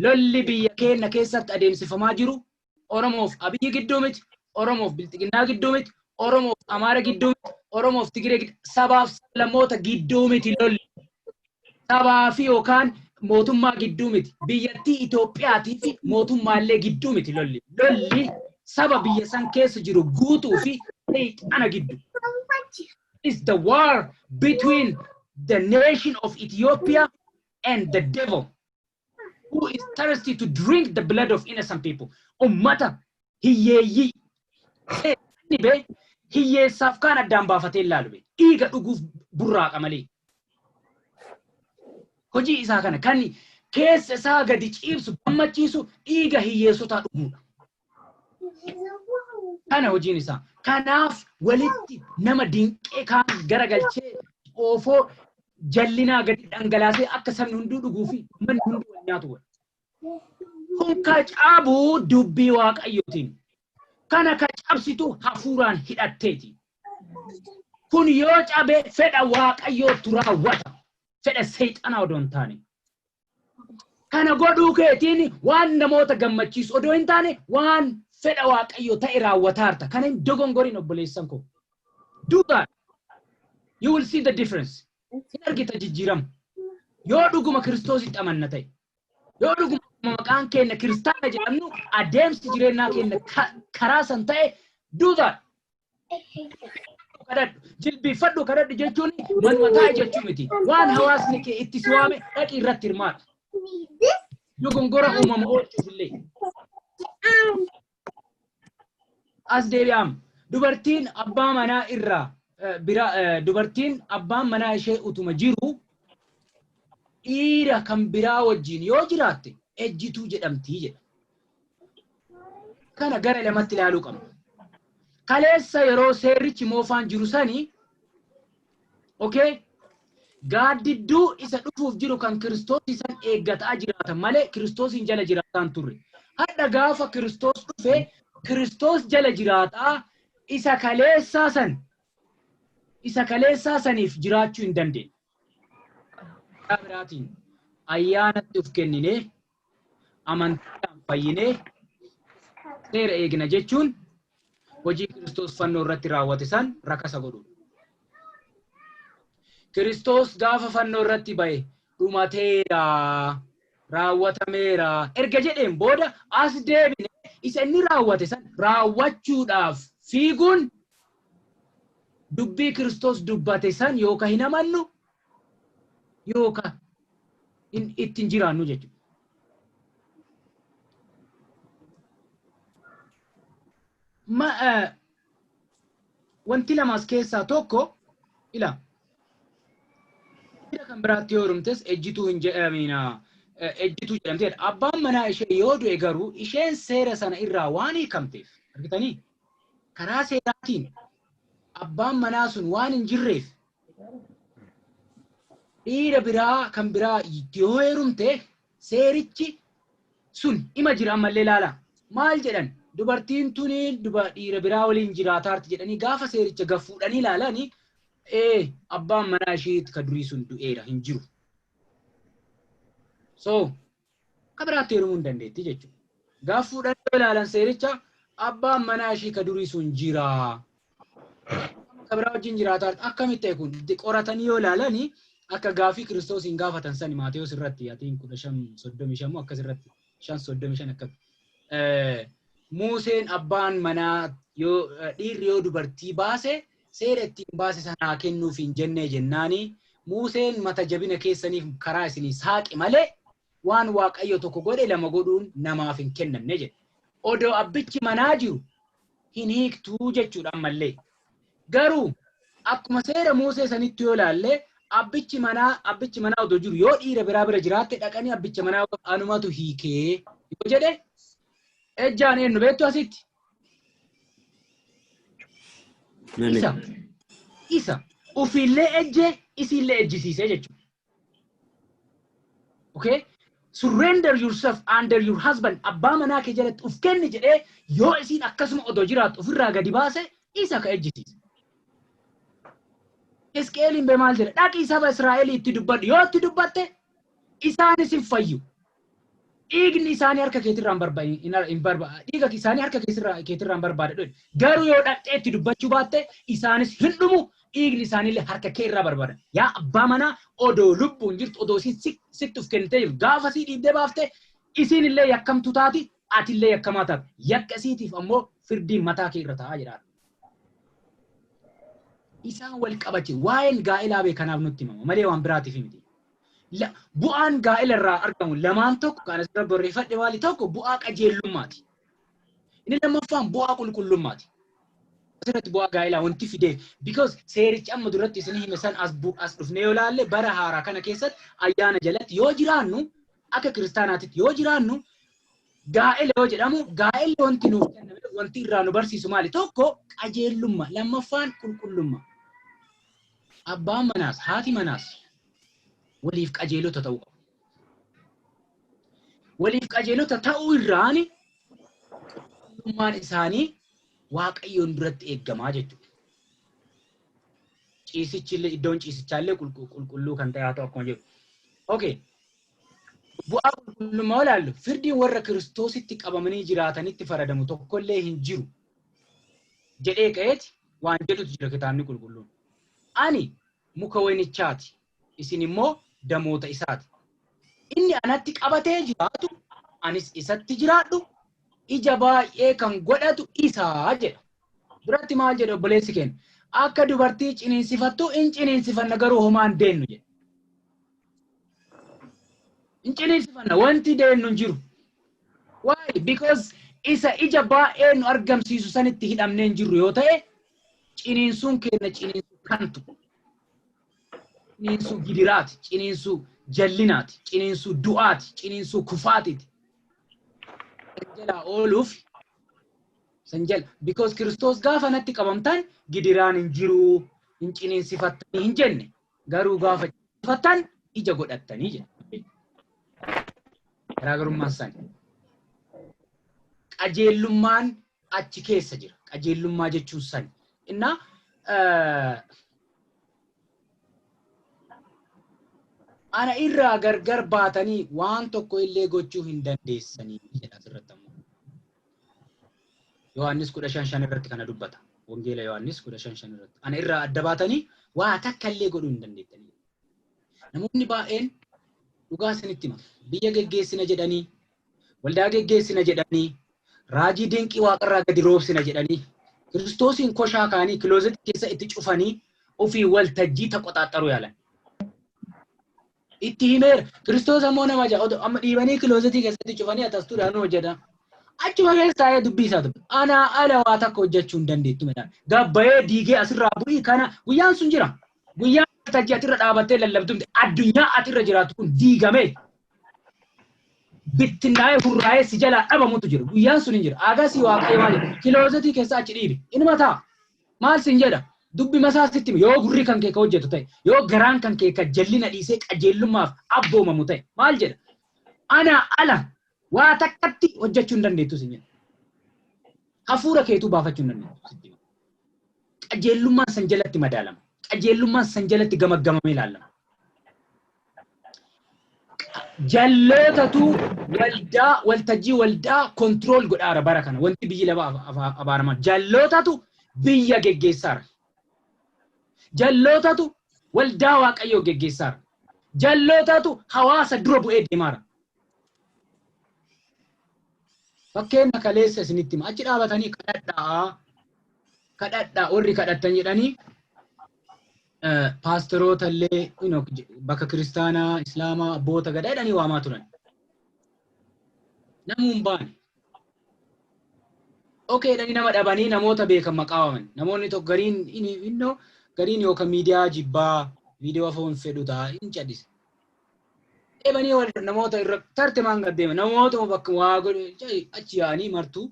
lolli biyya keenya keessatti adeemsifamaa jiru Oromoof Abiyyi gidduu miti, Oromoof Bilxiginnaa gidduu miti, Oromoof Amaara gidduu miti, Oromoof Tigiree gidduu, sabaaf sablammoota gidduu miti lolli. Sabaa fi yookaan mootummaa gidduu miti. Biyyattii Itoophiyaatii fi mootummaallee gidduu miti lolli. Lolli saba biyya san keessa jiru guutuu fi seexana gidduu. Is the war between the nation of Ethiopia and the devil who is thirsty to drink the blood of innocent people. Ummata hiyyeeyyii. Seexanni bee hiyyeessaaf kaan addaan baafatee ilaalu bee dhiiga dhuguuf burraaqa malee. Hojii isaa kana kan keessa isaa gadi ciibsu, gammachiisu, dhiiga hiyyeessotaa dhuguudha. Kana hojiin isaa. Kanaaf walitti nama dinqee kaan garagalchee xoofoo jallinaa gadi dhangalaasee akka sabni hunduu dhuguu fi manni hunduu wal nyaatu godha. Kun ka cabu dubbii Waaqayyootiin. Kana ka cabsitu hafuuraan hidhatteeti. Kun yoo cabe fedha Waaqayyootu raawwata. Fedha seexanaa odoo hin taane. Kana godhuu keetiin waan namoota gammachiisu odoo hin taane waan fedha Waaqayyoo ta'e raawwataarta. Kana hin dogongorin, obboleessan koo. Do that. You will see the difference. Hin argita jijjiirama. Yoo dhuguma Kiristoositti amanna ta'e. Yoo dhuguma maqaan keenya kiristaana jedhamnu, adeemsi jireenyaa keenya karaa san ta'e, do that. Kadhadhu. Jilbiifadhu kadhadhu jechuun manuma taa'e jechuu miti. Waan hawaasni kee itti si waame dhaqi, irratti hirmaadhu. Dogongora uumama oolchuuf illee. As deebi'am. Dubartiin abbaa manaa irraa bira, dubartiin abbaan manaa ishee utuma jiru dhiira kan biraa wajjin yoo jiraatte ejjituu jedhamtii jedha. Kana gara lamatti ilaaluu qabna. Kaleessa yeroo seerrichi moofaan jiru sani, okay, gaaddidduu isa dhufuuf jiru kan Kiristoos isan eeggataa jiraatan malee Kiristoosiin jala jiraataan turre. Hadha gaafa Kiristoos dhufe, Kiristoos jala jiraataa isa kaleessaa saniif jiraachuu hin dandeenye. Karaa biraatiin ayyaanatti of kenninee, amantiidhaan fayyinee, seera eegna jechuun hojii Kiristoos fannoo irratti raawwate san rakasa godhudha. Kiristoos gaafa fannoo irratti ba'e dhumateera, raawwatameera erga jedheen booda as deebine isa inni raawwate san raawwachuudhaaf fiiguun dubbii Kiristoos dubbate san yookaan hin amannu yookaan ittiin jiraannu jechuudha. Wanti lamaas keessaa tokko ila dhiira kan biraatti yoo heerumtes ejjituu hin jedhamina, ejjituu jedhamteedha. Abbaan manaa ishee yoo du'e garuu isheen seera sana irraa waan hiikamteef, argitanii, karaa seeraatiin abbaan manaa sun waan hin jirreef dhiira biraa kan biraa yoo heerumte seerichi sun ima jira ammallee. Ilaala. Maal jedhan? Dubartiin tuni dhiira biraa waliin jiraataarti jedhanii gaafa seericha gaffuudhanii ilaalanii, ee, abbaan manaa ishee ka durii sun du'eera, hin jiru. So ka biraatti heerumuu hin dandeetti jechuudha. Gaaf fuudhanii yoo ilaalan seericha, abbaan manaa ishee ka durii sun jira. Ka biraa wajjin jiraataarti, akkamitti ta'e kun? Qoratanii yoo ilaalanii akka gaafii Kiristoos hin gaafatan sani Maatewos irratti atiin 15:35 moo akkas irratti, 5:35 akka Museen abbaan manaa yoo dhiirri yoo dubartii baase seera ittiin baase sanaa kennuuf hin jennee jennaani, Museen mata jabina keessaniif karaa isinii saaqe malee waan Waaqayyo tokko godhe lama godhuun namaaf hin kennamne jedhe. Odoo abbichi manaa jiru hin hiiktuu jechuudha ammallee. Garuu akkuma seera Musee sanitti yoo ilaalle, abbichi manaa odoo jiru yoo dhiira biraa bira jiraatte, dhaqanii abbicha manaa anumatu hiikee yoo jedhe, ejjaan eenyu beektu asitti? Isa. Isa. Ufiillee ejjee isiillee ejjisiisee jechuudha. Okay? Surrender yourself under your husband. Abbaa manaa kee jalatti uf kenni jedhee yoo isiin akkasuma odoo jiraattu ofirraa gadi baase, isa ka ejjisiise. Hisqeeliin bee maal jedha? Dhaqii saba Israa'elii itti dubbadhu. Yoo itti dubbatte isaanis hin fayyu. Dhiigni isaanii harka keetirraa hin barbaada. Dhiiga isaanii harka keetirraa hin barbaada. Garuu yoo dhaqxee itti dubbachuu baatte isaanis hin dhumu. Dhiigni isaaniillee harka kee irraa barbaada. Yaa abbaa manaa, odoo lubbuun jirtu, odoo isiin sitti of kennitee jirtu, gaafa sii dhiibdee baafte isiin illee yakkamtu taati, atillee yakkamaa taati. Yakka isiitiif ammoo firdiin mataa kee irra taa'aa jira. Isaan wal qabache waa'een gaa'elaa bee kanaaf nutti himama malee waan biraatiif miti. Bu'aan gaa'ela irraa argamu lamaan, tokko kan asirra barreeffadhe maali? Tokko bu'aa qajeellummaati. Inni lammaffaan bu'aa qulqullummaati. Asirratti bu'aa gaa'elaa wanti fidee, because seerichi amma duratti isin hime san as dhufnee yoo ilaalle, bara haaraa kana keessatti ayyaana jalatti yoo jiraannu, akka kiristaanaatitti yoo jiraannu, gaa'ela yoo jedhamu, gaa'elli wanti nuuf kenname, wanti irraa nu barsiisu maali? Tokko qajeellummaa, lammaffaan qulqullummaa. Abbaan manaas haati manaas waliif qajeelota ta'uu qabu. Waliif qajeelota ta'uu irraan qulqullummaan isaanii Waaqayyoon duratti eeggamaa jechuudha. Ciisichi illee, iddoon ciisichaallee qulqulluu kan ta'e haa ta'u akkuma jedhu. Okay. Bu'aa qulqullummaa ilaallu, firdiin warra Kiristoositti qabamanii jiraatanitti faradamu tokkollee hin jiru jedhee ka'eeti waan jedhutu jira kitaabni qulqulluun. Ani muka waynichaati, isin immoo damoota isaati. Inni anatti qabatee jiraatu, anis isatti jiraadhu, ija baay'ee kan godhatu isaa jedha. Duratti maal jedhe obboleessi keenya? Akka dubartii ciniinsifattu in ciniinsifanna, garuu homaa hin deennu jedhe. In ciniinsifanna, wanti deennu hin jiru. Why? Because isa ija baay'ee nu argamsiisu sanitti hidhamnee hin jirru yoo ta'e, ciniinsuun keenya ciniinsuu kantu. Ciniinsuu gidiraati, ciniinsuu jallinaati, ciniinsuu du'aati, ciniinsuu kufaatiiti. San jalaa ooluuf san jala, because Kiristoos gaafa natti qabamtan gidiraan hin jiru, hin ciniinsifattanii hin jenne, garuu gaafa ciniinsifattan ija godhattanii jedha. Garaagarummaan sani. Qajeellummaan achi keessa jira. Qajeellummaa jechuun sani. Innaa ana irraa gargar baatanii waan tokko illee gochuu hin dandeessanii jedha asirratti ammoo. Yohaannis 15:5 irratti kana dubbata. Wangeela Yohaannis 15:5 irratti. Ana irraa adda baatanii waa takka illee godhuu hin dandeettanii. Namoonni baay'een, dhugaa isinitti hima. Biyya geggeessina jedhanii, waldaa geggeessina jedhanii, raajii dinqii waaqarraa gadi roobsina jedhanii, Kiristoosiin koshaa kaanii closet keessa itti cufanii ofii waltajjii taqoxaaxaruu yaalan. Itti himeera. Kiristoos ammoo nama ja'a. Amma dhiibanii closet keessatti cufanii atastuudhaan hojjeta. Achuma keessa taa'ee dubbii isaa dubbi. Anaa ala waa takka hojjechuu hin dandeettu midhaan. Gabbayee diigee asirraa bu'ii kana guyyaan sun jira. Guyyaan waltajjii atirra dhaabattee lallabdu miti. Addunyaa atirra jiraattu kun diigamee bittinnaa'ee hurraa'ee si jalaa dhabamutu jira. Guyyaan sun hin jira. Agasii Waaqayyo maal jedha? Closet keessa achi dhiibi. Inuma ta'a. Maal sin jedha? Dubbi masaa sitti hima. Yoo gurri kan kee ka hojjetu ta'e, yoo garaan kan kee ka jallina dhiisee qajeellummaaf abboomamu ta'e, maal jedha? Ana ala waa takkatti hojjechuu hin dandeettu sin jedha. Hafuura keetuu baafachuu hin dandeettu sitti hima. Qajeellummaan san jalatti madaalama. Qajeellummaan san jalatti gamaggamamee ilaalama. Jallootatu waldaa, waltajjii waldaa control godhaara bara kana. Wanti biyyi lama abaaraman. Jallootatu biyya geggeessaara. Jallootatu waldaa Waaqayyoo geggeessaara. Jallootatu hawaasa dura bu'ee deemaara. Fakkeenya kaleessa isinitti hima. Achi dhaabatanii kadhadhaa, kadhadhaa, warri kadhattan jedhanii paasteroota illee, bakka kiristaanaa, islaamaa, abboota gadaa jedhanii waamaa turan. Namuu hin baane. Okay jedhanii nama dhabanii namoota beekan maqaa waaman. Namoonni tokko gariin innoo gariin yookaan miidiyaa jibbaa viidiyoo afoon fedhu ta'a hin cadhise. Deebanii namoota irra tarte maan gad deema, namootuma bakka waa godhu achi yaa'anii martuu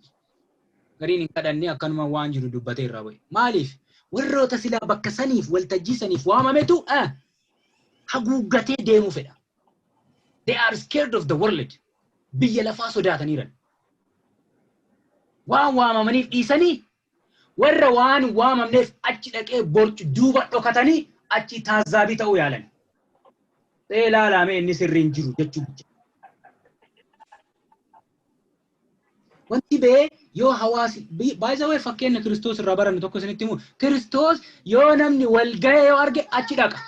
gariin hin kadhanne, akkanuma waan jiru dubbatee irraa bu'e. Maaliif? Warroota silaa bakka saniif waltajjii saniif waamametu haguuggatee deemuu fedha. They are scared of the world. Biyya lafaa sodaataniiran. Waan waamamaniif dhiisanii warra waan hin waamamneef achi dhaqee borcu duuba dhokatanii achi taazzaabii ta'uu yaalan. Ee, ilaalame inni sirriin jiru jechuu bicha. Wanti bee yoo hawaasi, by the way, fakkeenya Kiristoos irraa barannu tokko isinitti himu. Kiristoos yoo namni wal ga'e yoo arge achi dhaqa.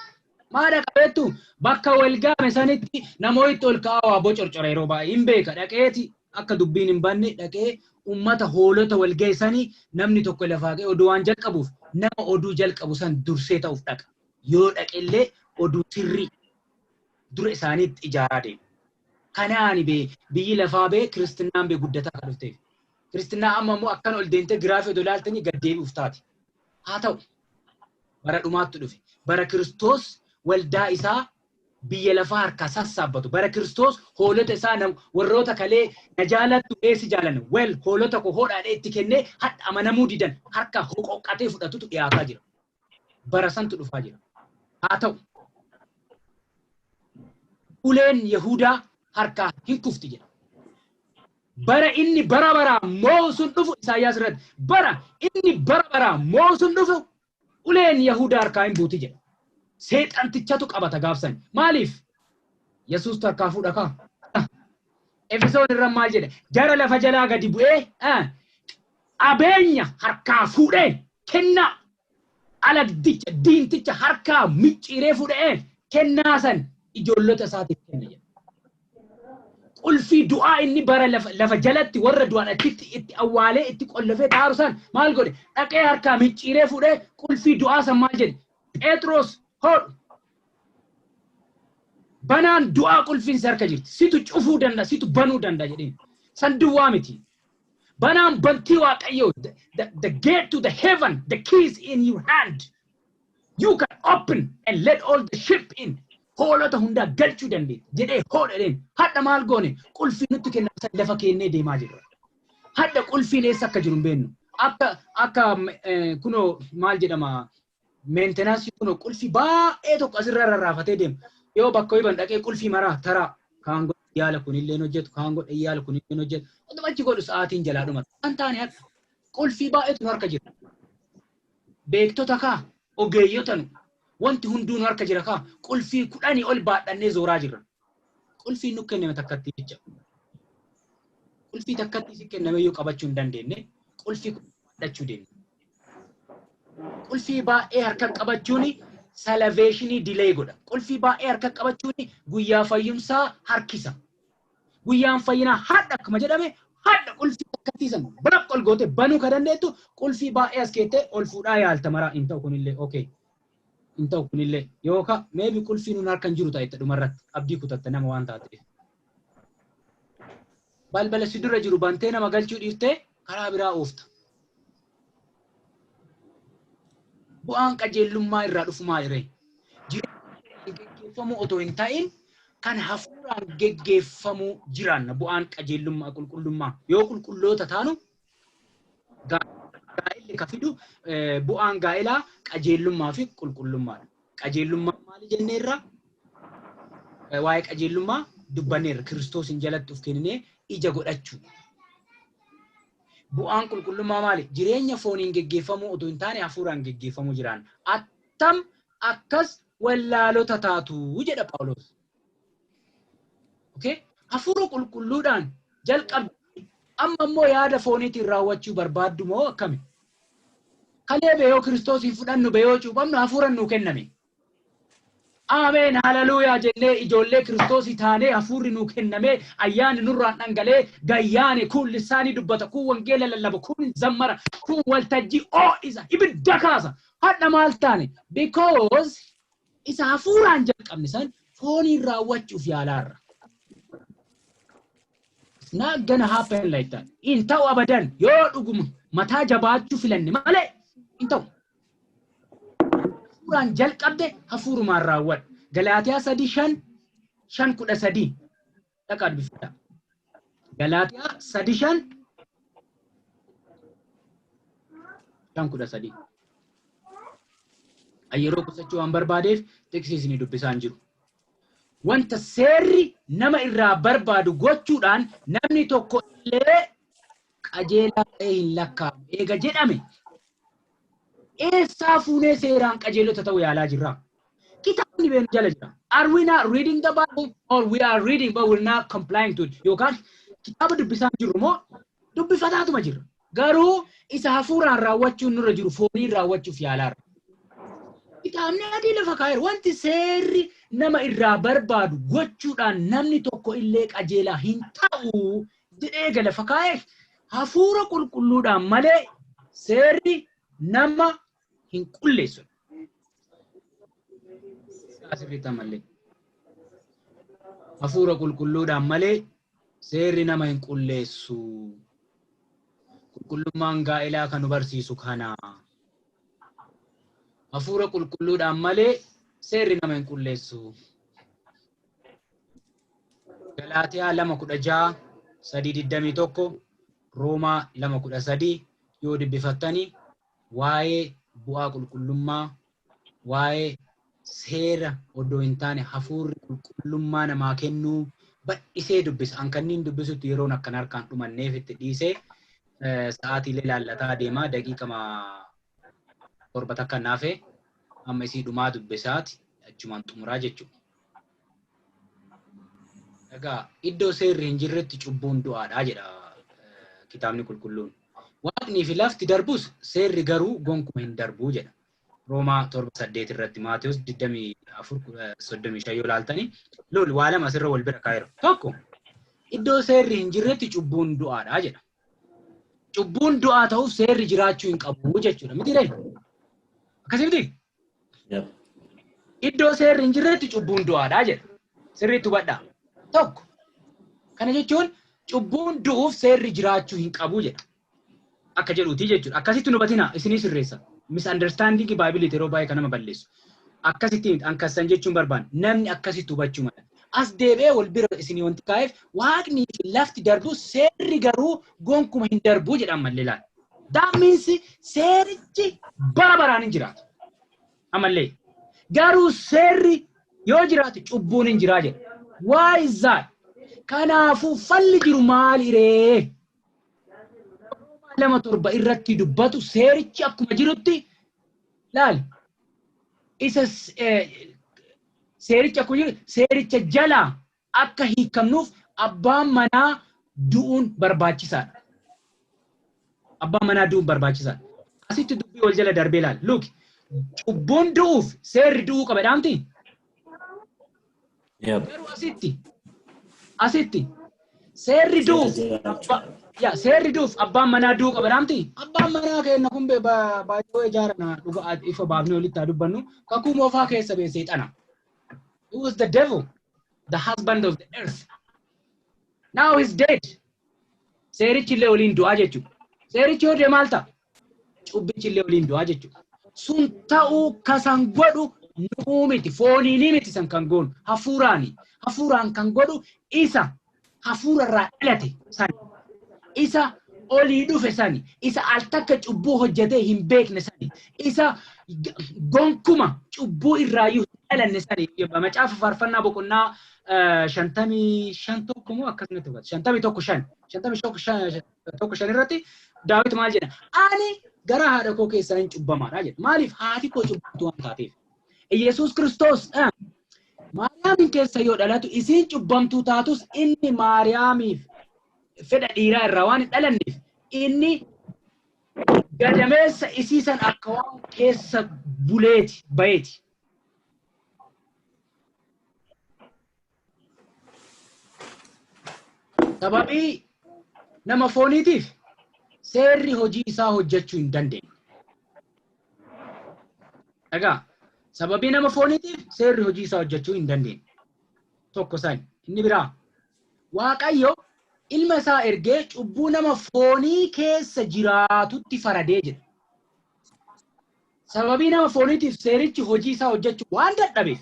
Maa dhaqa beektu? Bakka wal ga'ame sanitti namoonni ol ka'aa waa bocorcora yeroo baay'ee hin beeka, dhaqeeti akka dubbiin hin banne dhaqee ummata hoolota wal ga'e sanii namni tokko lafaa ka'e oduu waan jalqabuuf nama oduu jalqabu san dursee ta'uuf dhaqa. Yoo dhaqellee oduu sirrii dura isaaniitti ijaaraa deema. Kanaani bee biyyi lafaa bee kiristinnaan bee guddataa kan dhufteef. Kiristinnaa amma immoo akkan ol deemtee giraafii odoo ilaaltanii gad deebi'uuf taati. Haa ta'u, bara dhumaatti dhufe. Bara Kiristoos waldaa isaa biyya lafaa harkaa sassaabbatu. Bara Kiristoos hoolota isaa warroota kalee na jaalattu, eessi jaalanna. Well, hoolota koo hodhaadhee itti kennee hadha amanamuu didan harka hoqoqqatee fudhatutu dhiyaataa jira. Bara santu dhufaa jira. Haa ta'u, uleen Yahudaa harkaa hin kufti jedha. Bara inni bara baraa moo'u sun dhufu, Isaayyaas irratti, bara inni bara baraa moo'u sun dhufu uleen Yahudaa harkaa hin buuti jedha. Seexantichatu qabata gaafsan. Maaliif? Yesuustu harkaa fuudha kaa. Efesoon irra maal jedha? Jara lafa jalaa gadi bu'ee abeenya harkaa fuudhee kennaa alagdicha diinticha harkaa micciiree fuudhee kennaa san ijoollota isaatiif kenna jedha. Qulfii du'aa inni bara lafa jalatti warra du'an achitti itti awwaalee itti qollofee taaru san maal godhe? Dhaqee harkaa micciiree fuudhee qulfii du'aa san maal jedhe? Phexros hodhu. Banaan du'aa qulfiin si harka jirti. Situ cufuu danda'a, situ banuu danda'a jedheen. San duwwaa miti. Banaan bantii Waaqayyoo, the gate to the heaven, the keys in your hand. You can open and let all the sheep in. Hoolota hundaa galchuu dandeetta jedhee hoodha jedheen. Hadha maal goone? Qulfii nutti kenname san lafa keennee deemaa jirra. Hadha qulfiin eessa akka jiru hin beeknu. Akka kunoo maal jedhama maintenance kunoo qulfii baay'ee tokko asirra rarraafatee deema. Yoo bakka ho'iban dhaqee qulfii maraa taraa kaan godhe yaala kunillee hojjetu, kaan godhe yaala kunillee hojjetu. Otuma achi godhu sa'aatiin jalaa dhumata. Kan taane hadha qulfii baay'eetu nu harka jira. Beektota kaa ogeeyyota nu wanti hunduu nu harka jira kaa qulfii 10 ol baadhannee zooraa jirra. Qulfiin nu kenname takkatti jecha. Qulfii takkatti si kenname iyyuu qabachuu hin dandeenye qulfii baadhachuu deemna. Qulfii baay'ee harka qabachuun salvation delay godha. Qulfii baay'ee harka qabachuun guyyaa fayyumsaa harkisa. Guyyaan fayyinaa hadha akkuma jedhame hadha qulfii takkatti san balaq ol goote banuu ka dandeettu qulfii baay'ee as keettee ol fuudhaa yaalta maraa hin ta'u kunillee okay. Hin ta'u kunillee yookaan maybe qulfii nun harka hin jiru ta'e dhumarratti abdii kutatte nama waan taateef. Balbala si dura jiru bantee nama galchuu dhiiftee karaa biraa oofta. Bu'aan qajeelummaa irraa dhufu maal ree? Jireenya geggeeffamuu otoo hin ta'in kan hafuuraan geggeeffamuu jiraanna. Bu'aan qajeelummaa qulqullummaa yoo qulqulloota taanu gaa'elli ka fidu bu'aan gaa'elaa qajeelummaa fi qulqullummaadha. Qajeelummaa maali jenneerra? Waa'ee qajeelummaa dubbanneerra. Kiristoosin jalatti of kenninee ija godhachuu. Bu'aan qulqullummaa maali? Jireenya fooniin geggeeffamuu otoo hin taane hafuuraan geggeeffamuu jiraanna. Attam akkas wallaalota taatu jedha Phaawulos. Okay? Hafuura qulqulluudhaan jalqabdi amma immoo yaada fooniitiin raawwachuu barbaaddu moo akkami? Kalee beeyoo Kiristoosiin fudhannu beeyoo cuuphamnu hafuuraan nuu kenname. Ameen haleluuyaa jennee ijoollee Kiristoosii taanee hafuurri nuu kenname ayyaanni nurraan dhangalee gayyaane kun lisaanii dubbata kun wangeela lallaba kun zammara kun waltajjii isa ibidda kaasa. Hadha maal taane? Because isa hafuuraan jalqabne san fooniin raawwachuuf yaalaarra. It's not gonna happen like that. In ta'u abadan yoo dhuguma mataa jabaachuu filanne malee hin ta'u. Hafuuraan jalqabde hafuurumaan raawwadhu. Galaatiyaa 3:5 5:13 dhaqaa dubbifadhaa. Galaatiyaa 3:5 5:13. Yeroo qusachuu waan barbaadeef tiksii isinii dubbisaan jiru. Wanta seerri nama irraa barbaadu gochuudhaan namni tokko illee qajeelaa ta'ee hin lakkaa'amu. Eega jedhame eessaa fuunee seeraan qajeelota ta'uu yaalaa jirra? Kitaabni beenu jala jira. Are we not reading the Bible or we are reading but we're not complying to it? Yookaan kitaaba dubbisaa jirru moo dubbifataatuma jirra. Garuu isa hafuuraan raawwachuun nurra jiru fooniin raawwachuuf yaalaarra. Kitaabni adii lafa kaa'eera. Wanti seerri nama irraa barbaadu gochuudhaan namni tokko illee qajeelaa hin ta'u jedhee eega lafa kaa'eef hafuura qulqulluudhaan malee seerri nama hin qulleessu. Asirratti ammallee. Hafuura qulqulluudhaan malee seerri nama hin qulleessu. Qulqullummaan gaa'elaa kan nu barsiisu kana. Hafuura qulqulluudhaan malee seerri nama hin qulleessu. Galaatiyaa 2:16, 3:21, Roomaa 2:13 yoo dubbifattanii waa'ee bu'aa qulqullummaa, waa'ee seera odoo hin taane hafuurri qulqullummaa namaa kennuu bal'isee dubbisa. An kanneen dubbisutti yeroon akkan harkaan dhumanneef itti dhiisee sa'aatiilee laallataa deemaa daqiiqama 7 takka naafee amma isii dhumaa dubbisaati achumaan xumuraa jechuudha. Egaa iddoo seerri hin jirretti cubbuun du'aadha jedha kitaabni qulqulluun. Waaqnii fi lafti darbus seerri garuu gonkuma hin darbuu jedha. Roomaa 7:8 irratti Maatewos 24:35 yoo ilaaltani lol waa lama asirra wal bira kaa'eera. Tokko iddoo seerri hin jirretti cubbuun du'aadha jedha. Cubbuun du'aa ta'uuf seerri jiraachuu hin qabu jechuudha. Miti ree? Akkasii miti? Yep. Iddoo seerri hin jirretti cubbuun du'aadha jedha. Sirriitti hubadhaa. Tokko. Kana jechuun cubbuun du'uuf seerri jiraachuu hin qabu jedha. Akka jedhuuti jechuudha. Akkasitti nu hubatina isinii sirreessa. Misunderstanding Bible yeroo baay'ee kan nama balleessu. Akkasitti ankassan jechuun barbaanne namni akkasitti hubachuu mala. As deebi'ee wal bira isinii wanti kaa'eef waaqni fi lafti darbu seerri garuu gonkuma hin darbu jedha ammallee ilaala. That means seerichi bara baraan hin jiraatu. Ammallee garuu seerri yoo jiraate cubbuun hin jiraa jedha. Why is that? Kanaafuu falli jiru maali ree? 2:7 irratti dubbatu seerichi akkuma jirutti laali. Isa seerichi akkuma jiru seericha jalaa akka hiikamnuuf abbaan manaa du'uun barbaachisaadha. Abbaan manaa du'uun barbaachisaadha. Asitti dubbii wal jala darbee laali. Look, cubbuun du'uuf seerri du'uu qaba dhaamti? Yep. Garuu asitti seerri du'uuf yaa seerri du'uuf abbaan manaa du'uu qaba dhaamti? Abbaan manaa keenya kun baay'ee ijaarana dhuga ifa baafnee walitti haa dubbannu kakuu moofaa keessa bee seexana. He was the devil, the husband of the earth. Now he's dead. Seerichi illee waliin du'aa jechuudha. Seerichi yoo du'e maal ta'a? Cubbichi illee waliin du'aa jechuudha. Sun ta'uu kasan godhu nuu miti, fooniinii miti san kan goonu, hafuuraani. Hafuuraan kan godhu isa hafuurarraa dhalate sani. Isa olii dhufe sani. Isa al takka cubbuu hojjetee hin beekne sani. Isa gonkuma cubbuu irraayyuu hin dhalanne sani. Macaafa faarfannaa boqonnaa 55 tokko moo akkasumatti hubata. 51:5. 51:5 irratti Daawit maal jedha? Ani gara haadha koo keessaa hin cubbamaadha jedha. Maaliif haati koo cubbamtuu waan taateef? Iyesuus Kiristoos Maariyaamin keessa yoo dhalatu isiin cubbamtuu taatus inni Maariyaamiif fedha dhiiraa irraa waan hin dhalanneef inni gadameessa isiisan akka waan keessa buleeti bayeeti. Sababii nama fooniitiif seerri hojii isaa hojjechuu hin dandeenye. Egaa sababii nama fooniitiif seerri hojii isaa hojjechuu hin dandeenye. Tokko sani. Inni biraa Waaqayyo ilma isaa ergee cubbuu nama foonii keessa jiraatutti faradee jira. Sababii nama fooniitiif seerichi hojii isaa hojjechuu waan dadhabeef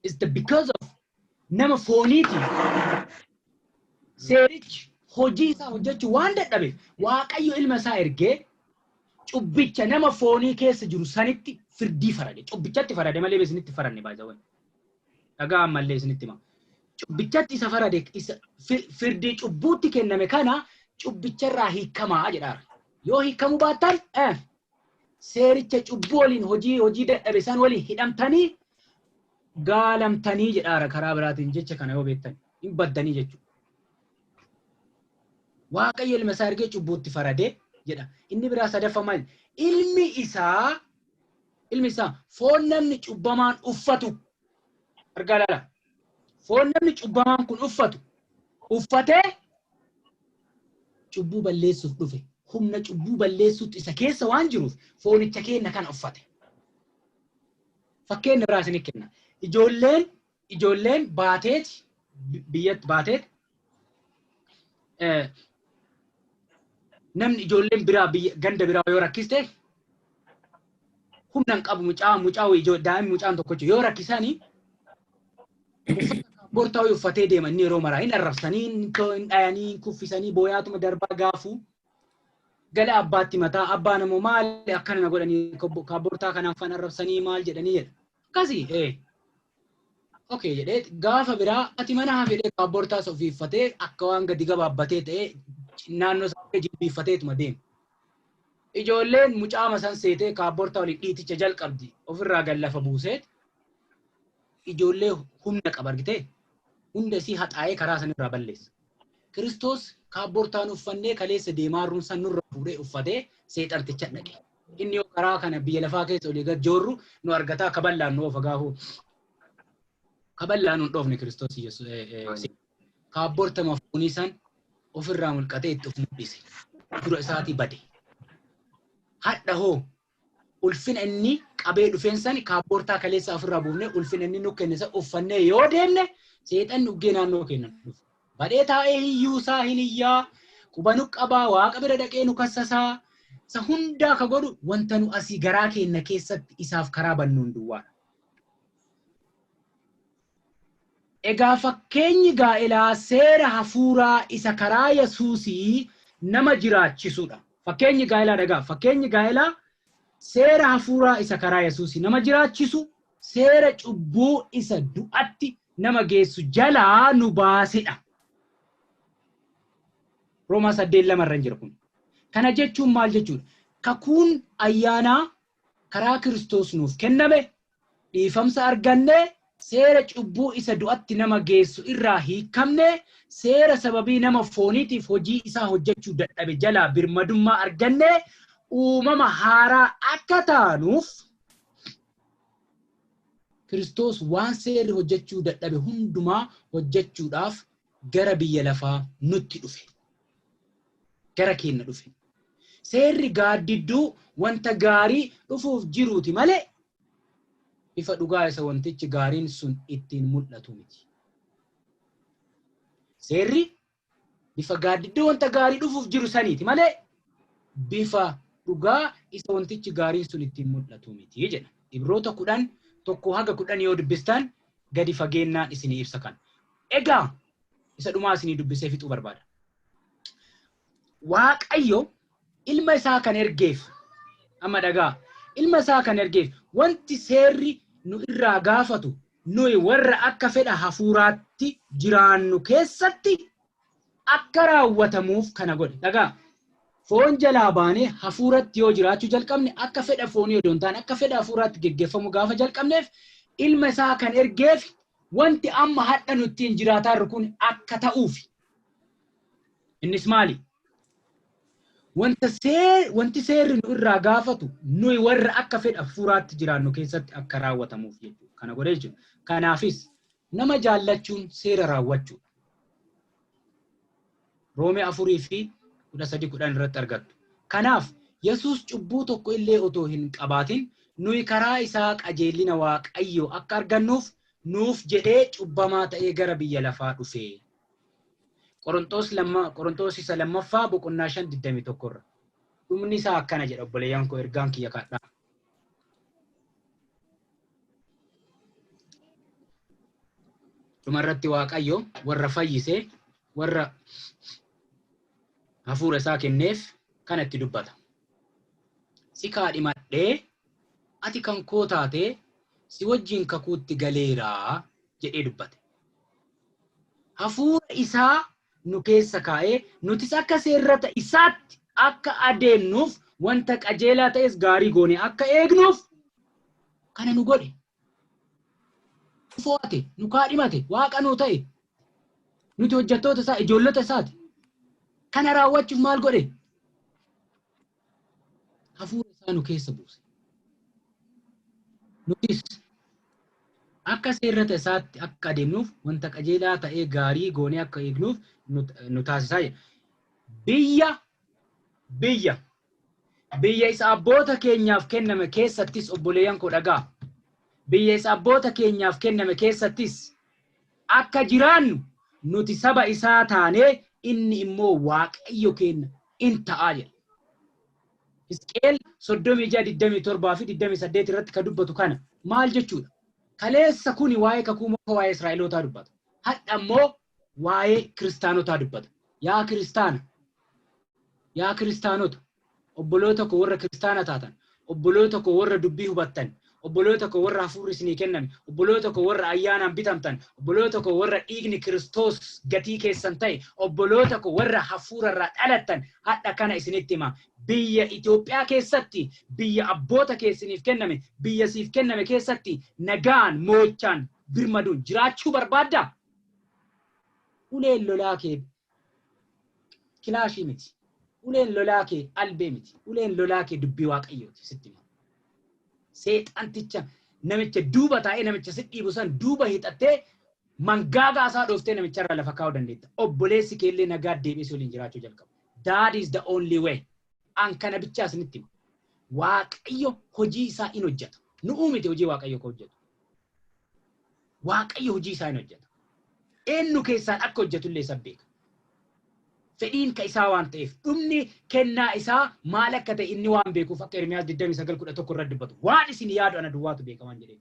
is the because of nama fooniitiif seerichi hojii isaa hojjechuu waan dadhabeef Waaqayyo ilma isaa ergee cubbicha nama foonii keessa jiru sanitti firdii farade. Cubbichatti farade malee isinitti faranne baay'ee. Dhagaa ammallee isinitti hima. Cubbichatti isa farade isa firdii cubbuutti kenname kana cubbicharraa hiikamaa jedhaara. Yoo hiikamuu baattan seericha cubbuu waliin hojii dadhabe san waliin hidhamtanii gaalamtanii jedhaara karaa biraatiin jecha kana yoo beektan hin baddanii jechuudha. Waaqayyo ilma isaa ergee cubbuutti faradee jedha. Inni biraa sadaffaa maali? Ilmi isaa foon namni cubbamaan uffatu. Argaa laala. Foon namni cubbamaan kun uffatu uffatee cubbuu balleessuuf dhufe. Humna cubbuu balleessuutti isa keessa waan jiruuf foonicha keenya kana uffate. Fakkeenya biraa isinii kenna. Ijoolleen baateeti biyyatti baateeti namni ijoolleen biraa biyya ganda biraa yoo rakkiste humna hin qabu mucaa daa'imni mucaan tokkochi yoo rakkisanii uffata bortaa uffatee deeman yeroo maraa hin arrabsanii hin dhayanii hin kuffisanii booyaatuma darbaa gaafuu gala abbaatti mataa abbaan ammoo maal akkana na godhanii kaabbortaa kanaan fan arrabsanii maal jedhanii jedha. Akkasii okay jedhee gaafa biraa ati mana hafe jedhee kaabbortaas ofii uffatee akka waan gadi gabaabbatee ta'ee naannoo isaa jilbiiffateetuma deema. Ijoolleen mucaama san seetee kaabbortaa waliin dhiiticha jalqabdi ofirraa gad lafa buuseet ijoollee humna qaba argitee Hunda isii haxaa'ee karaa sanirraa balleessa. Kiristoos kaabbortaan uffannee kaleessa deemaa jirruun san nurra fuudhee uffatee seexanticha dhaqe. Inni yoo karaa kana biyya lafaa keessa olii gad joorru nu argataa kaballaan nu oofa gaafuu. Kaballaan nu hin dhoofne Kiristoos Yesuus. Kaabbortama foonii san ofirraa mulqatee itti of mul'ise. Dura isaatii bade. Hadha hoo ulfina inni qabee dhufeen san kaabbortaa kaleessa ofirraa buufnee ulfina inni nu kenne san uffannee yoo deemne seexanni uggee naannoo keenya dhufu. Badhee taa'ee hiyyuusaa hin iyyaa, quba nu qabaa, waaqa bira dhaqee nu kassasaa. Isa hundaa ka godhu wanta nu asii garaa keenya keessatti isaaf karaa bannuun duwwaadha. Egaa fakkeenyi gaa'elaa seera hafuuraa isa karaa Yesuusii nama jiraachisudha. Fakkeenyi gaa'elaa dhagaa. Fakkeenyi gaa'elaa seera hafuuraa isa karaa Yesuusii nama jiraachisu, seera cubbuu isa du'atti nama geessu jalaa nu baasedha. Roomaa 8:2 irra jira kun. Kana jechuun maal jechuudha? Kakuun ayyaanaa karaa Kiristoos nuuf kenname, dhiifamsa arganne, seera cubbuu isa du'atti nama geessu irraa hiikamne, seera sababii nama fooniitiif hojii isaa hojjechuu dadhabe jalaa birmadummaa arganne, uumama haaraa akka taanuuf Kiristoos waan seerri hojjechuu dadhabe hundumaa hojjechuudhaaf gara biyya lafaa nutti dhufe. Gara keenya dhufe. Seerri gaaddidduu wanta gaarii dhufuuf jiruuti malee bifa dhugaa isa wantichi gaariin sun ittiin mul'atu miti. Seerri bifa gaaddidduu wanta gaarii dhufuuf jiru saniiti malee bifa dhugaa isa wantichi gaariin sun ittiin mul'atu miti jedha. Ibroota 10:1 haga 10 yoo dubbistan gadi fageennaan isinii ibsa kana. Egaa isa dhumaa isinii dubbisee fixuu barbaada. Waaqayyo ilma isaa kan ergeef, amma dhagaa, ilma isaa kan ergeef wanti seerri nu irraa gaafatu nuyi warra akka fedha hafuuraatti jiraannu keessatti akka raawwatamuuf kana godhe. Dhagaa, foon jalaa baanee hafuuratti yoo jiraachuu jalqabne, akka fedha foonii odoo hin taane akka fedha hafuuraatti geggeeffamu gaafa jalqabneef, ilma isaa kan ergeef wanti amma hadha nu ittiin jiraataa jirru kun akka ta'uuf. Innis maali? Wanti seerri nu irraa gaafatu nuyi warra akka fedha hafuuraatti jiraannu keessatti akka raawwatamuuf jechuudha. Kana godhee jechuudha. Kanaafis nama jaallachuun seera raawwachuudha. Roomee 4:13-10 irratti argattu. Kanaaf Yesuus cubbuu tokko illee otoo hin qabaatin nuyi karaa isaa qajeelina Waaqayyoo akka argannuuf nuuf jedhee cubbamaa ta'ee gara biyya lafaa dhufe. Qorontoos isa lammaffaa boqonnaa 5:21 irra. Dhumni isaa akkana jedha, obboleeyyan koo, ergaan kiyya kadhaa. Dhumarratti Waaqayyo warra fayyisee, warra hafuura isaa kenneef kana itti dubbata. Si kaadhimadhee, ati kan koo taatee, si wajjin kakuutti galeeraa jedhee dubbate. Hafuura isaa nu keessa kaa'ee nutis akka seerrata isaatti akka adeemnuuf, wanta qajeelaa ta'es gaarii goone akka eegnuuf kana nu godhe. Nu fo'ate, nu kaadhimate, waaqa nu ta'e. Nuti hojjettoota isaa, ijoollota isaati. Kana raawwachuuf maal godhe? Hafuura isaa nu keessa buuse. Nutis akka seerrata isaatti akka adeemnuuf, wanta qajeelaa ta'ee gaarii goonee akka eegnuuf nu taasisaa jedha. Biyya isa abboota keenyaaf kenname keessattis, obboleeyyan koo dhagaa. Biyya isa abboota keenyaaf kenname keessattis akka jiraannu nuti saba isaa taanee inni immoo Waaqayyo keenya in ta'aa jedha. Hisqeel 36:27 fi 28 irratti kan dubbatu kana maal jechuudha? Kaleessa kuni waa'ee kakuu moofaa, waa'ee Israa'elootaa dubbata. Hadha immoo waa'ee kiristaanotaa dubbata. Yaa kiristaana, yaa kiristaanota, obboloota koo warra kiristaana taatan, obboloota koo warra dubbii hubattan, obboloota koo warra hafuurri isinii kenname, obboloota koo warra ayyaanaan bitamtan, obboloota koo warra dhiigni Kiristoos gatii keessan ta'e, obboloota koo warra hafuurarraa dhalattan, hadha kana isinitti hima. Biyya Itoophiyaa keessatti, biyya abboota keessaniif kenname, biyya siif kenname keessatti nagaan, moochaan, birmaduun jiraachuu barbaaddaa? Uleen lolaa kee kilaashii miti. Uleen lolaa kee albee miti. Uleen lolaa kee dubbii Waaqayyooti sitti hima. Seexanticha namicha duuba taa'ee namicha si dhiibu san duuba hiixattee mangaagaa isaa dhooftee namicharraa lafa kaa'uu dandeetta. Obboleessi kee illee nagaa deebi'ee si waliin jiraachuu jalqaba. That is the only way. An kana bichaa isinitti hima. Waaqayyo hojii isaa in hojjeta. Nu'uu miti hojii Waaqayyo ka hojjetu. Waaqayyo hojii isaa in hojjeta. Eenyu keessaan akka hojjetu illee isa beeka. Fedhiin ka isaa waan ta'eef, dhumni kennaa isaa maal akka ta'e inni waan beekuuf, akka Ermiyaas 29:11 irratti dubbatu. Waan isin yaadu ana duwwaatu beeka waan jedheef.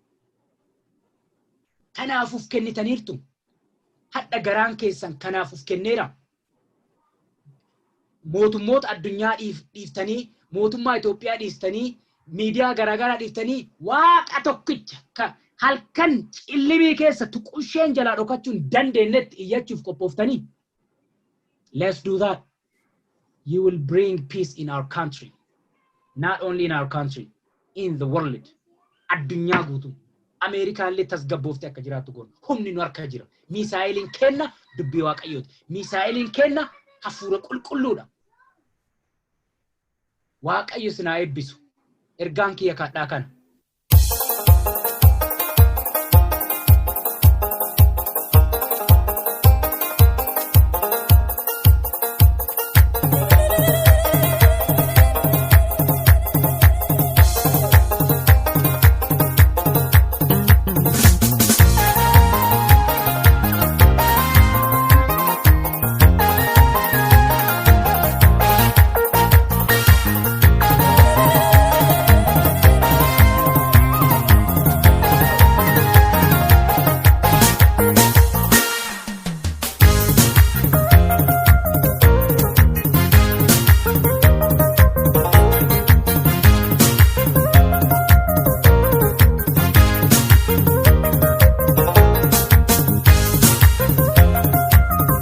Kanaafuuf kennitaniirtu. Hadha garaan keessan kanaafuuf kenneera. Mootummoota addunyaa dhiiftanii, mootummaa Itoophiyaa dhiiftanii, miidiyaa garaagaraa dhiiftanii, Waaqa tokkicha ka halkan cillimii keessa tuqusheen jalaa dhokachuu hin dandeenyetti iyyachuuf qophooftanii. Let's do that. You will bring peace in our country. Not only in our country, in the world. Addunyaa guutuu. Ameerikaan illee tasgabbooftee akka jiraattu goona. Humni nu harka jira. Misaa'iliin kenna dubbii Waaqayyooti. Misaa'iliin kenna hafuura qulqulluudha. Waaqayyo sinaa eebbisu. Ergaan kiyya kadhaa kana.